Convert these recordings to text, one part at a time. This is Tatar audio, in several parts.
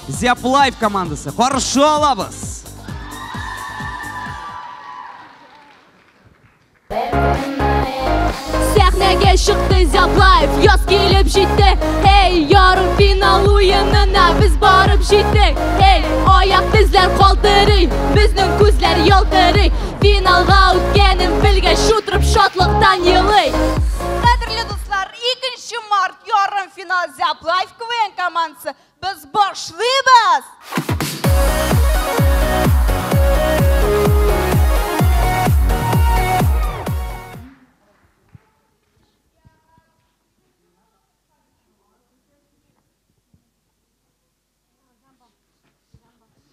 Зяб Лайф командасы. Каршы алабыз. Сәхнәгә чыкты Зяб Лайф, яз килеп җитте. Эй, ярым финал уенына без барып җиттек. Эй, аяк тезләр калтырый, безнең күзләр ялтырый. Финалга үткәнен белгәч, утырып шатлыктан елый. Кадерле дуслар, 2 март ярым финал Зяб Лайф КВН командасы. Без башлыйбыз!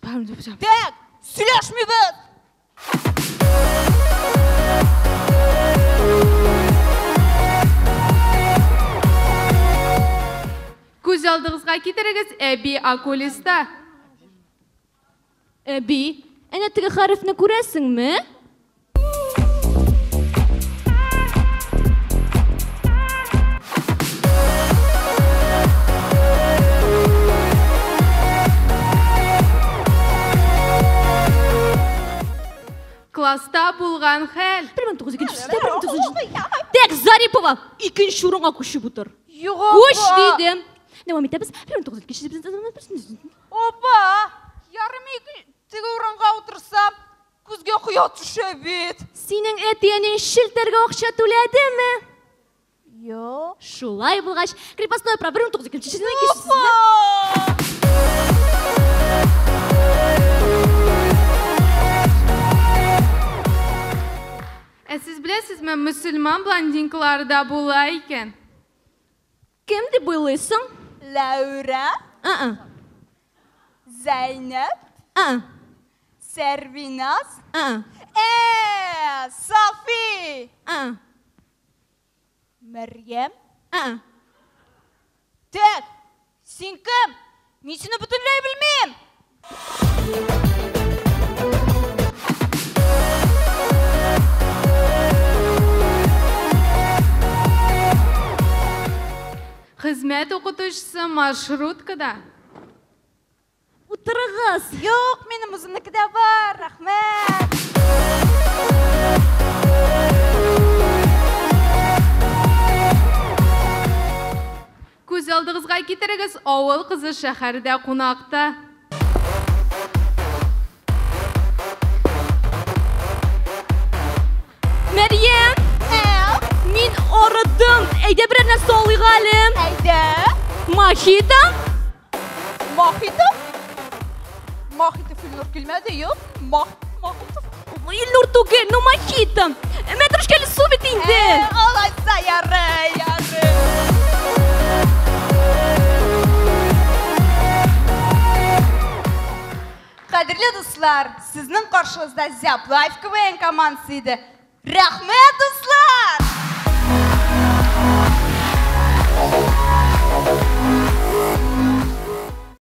Так, сөйләшмибез! Күз алдыгызга китерегез, әби окулиста. Әби, әнә теге хәрефне күрәсеңме? Класста булган хәл. 1902. Так, Зарипова, икенче урынга күчеп утыр. Юк, Күч апа. дидем. Дәвам итәбез. 1902. Опа! Ярым ике теге урынга утырсам, күзгә коя төшә бит. Синең әти-әниең шелтәргә акча түләдеме? Юк. Шулай булгач, крепостное право 1902. Опа! Ә сез беләсезме, мөселман блондинкалары да була икән. Кем дип уйлыйсың? Ләүрә, А-а. Зәйнәп, А-а. Сәрвиназ, А-а. Софи, А-а. Мәрьям. А-а. Так, син кем? Мин сине бөтенләй белмим. Хезмәт укытучысы маршруткада. Утырыгыз. Юк, минем үземнеке дә бар, рәхмәт. Күз алдыгызга китерегез, авыл кызы шәһәрдә кунакта. Мәрьям, мин арыдым. Әйдә берәр нәрсә алыйк әле. Әйдә. Мохито? Мохито? Мохито Илнур килмәде, юк. Мохито. Илнур түгел, ну мохито. Мәтрүшкәле су бит инде. Алайса ярый, ярый. Кадерле дуслар, сезнең каршыгызда Зяб Лайф КВН командасы иде. Рәхмәт, дуслар!